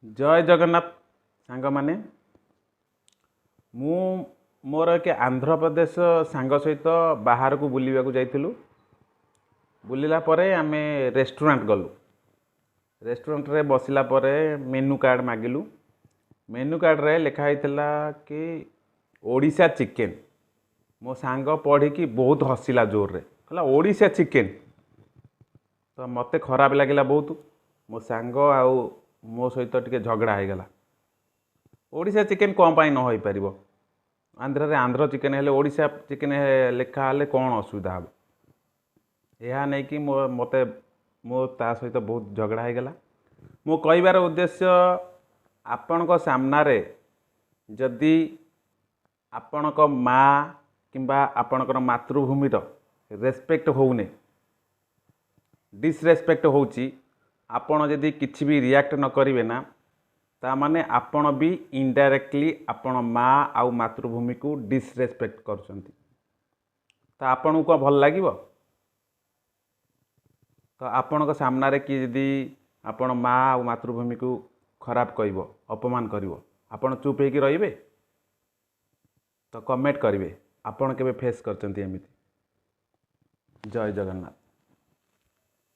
ଜୟ ଜଗନ୍ନାଥ ସାଙ୍ଗମାନେ। ମୁଁ ମୋର ଏକ ଆନ୍ଧ୍ରପ୍ରଦେଶ ସାଙ୍ଗ ସହିତ ବାହାରକୁ ବୁଲିବାକୁ ଯାଇଥିଲୁ। ବୁଲିଲା ପରେ ଆମେ ରେଷ୍ଟୁରାଣ୍ଟ ଗଲୁ। ରେଷ୍ଟୁରାଣ୍ଟରେ ବସିଲା ପରେ ମେନୁ କାର୍ଡ଼ ମାଗିଲୁ। ମେନୁ କାର୍ଡ଼ରେ ଲେଖା ହେଇଥିଲା କି ଓଡ଼ିଶା ଚିକେନ୍। ମୋ ସାଙ୍ଗ ପଢ଼ିକି ବହୁତ ହସିଲା ଜୋରରେ, କହିଲା ଓଡ଼ିଶା ଚିକେନ୍। ତ ମୋତେ ଖରାପ ଲାଗିଲା ବହୁତ। ମୋ ସାଙ୍ଗ ଆଉ ମୋ ସହିତ ଟିକେ ଝଗଡ଼ା ହେଇଗଲା। ଓଡ଼ିଶା ଚିକେନ୍ କ'ଣ ପାଇଁ ନ ହେଇପାରିବ? ଆନ୍ଧ୍ରରେ ଆନ୍ଧ୍ର ଚିକେନ୍ ହେଲେ ଓଡ଼ିଶା ଚିକେନ୍ ଲେଖା ହେଲେ କ'ଣ ଅସୁବିଧା ହେବ? ଏହା ନେଇକି ମୋ ମୋତେ ମୋ ତା ସହିତ ବହୁତ ଝଗଡ଼ା ହେଇଗଲା। ମୋ କହିବାର ଉଦ୍ଦେଶ୍ୟ, ଆପଣଙ୍କ ସାମ୍ନାରେ ଯଦି ଆପଣଙ୍କ ମା କିମ୍ବା ଆପଣଙ୍କର ମାତୃଭୂମିର ରେସପେକ୍ଟ ହେଉନି, ଡିସରେସପେକ୍ଟ ହେଉଛି, ଆପଣ ଯଦି କିଛି ବି ରିଆକ୍ଟ ନ କରିବେ ନା, ତା'ମାନେ ଆପଣ ବି ଇନଡାଇରେକ୍ଟଲି ଆପଣ ମା ଆଉ ମାତୃଭୂମିକୁ ଡିସରେସପେକ୍ଟ କରୁଛନ୍ତି। ତ ଆପଣଙ୍କୁ କ'ଣ ଭଲ ଲାଗିବ? ତ ଆପଣଙ୍କ ସାମ୍ନାରେ କିଏ ଯଦି ଆପଣ ମା ଆଉ ମାତୃଭୂମିକୁ ଖରାପ କହିବ, ଅପମାନ କରିବ, ଆପଣ ଚୁପ୍ ହେଇକି ରହିବେ? ତ କମେଣ୍ଟ କରିବେ, ଆପଣ କେବେ ଫେସ୍ କରିଛନ୍ତି ଏମିତି? ଜୟ ଜଗନ୍ନାଥ।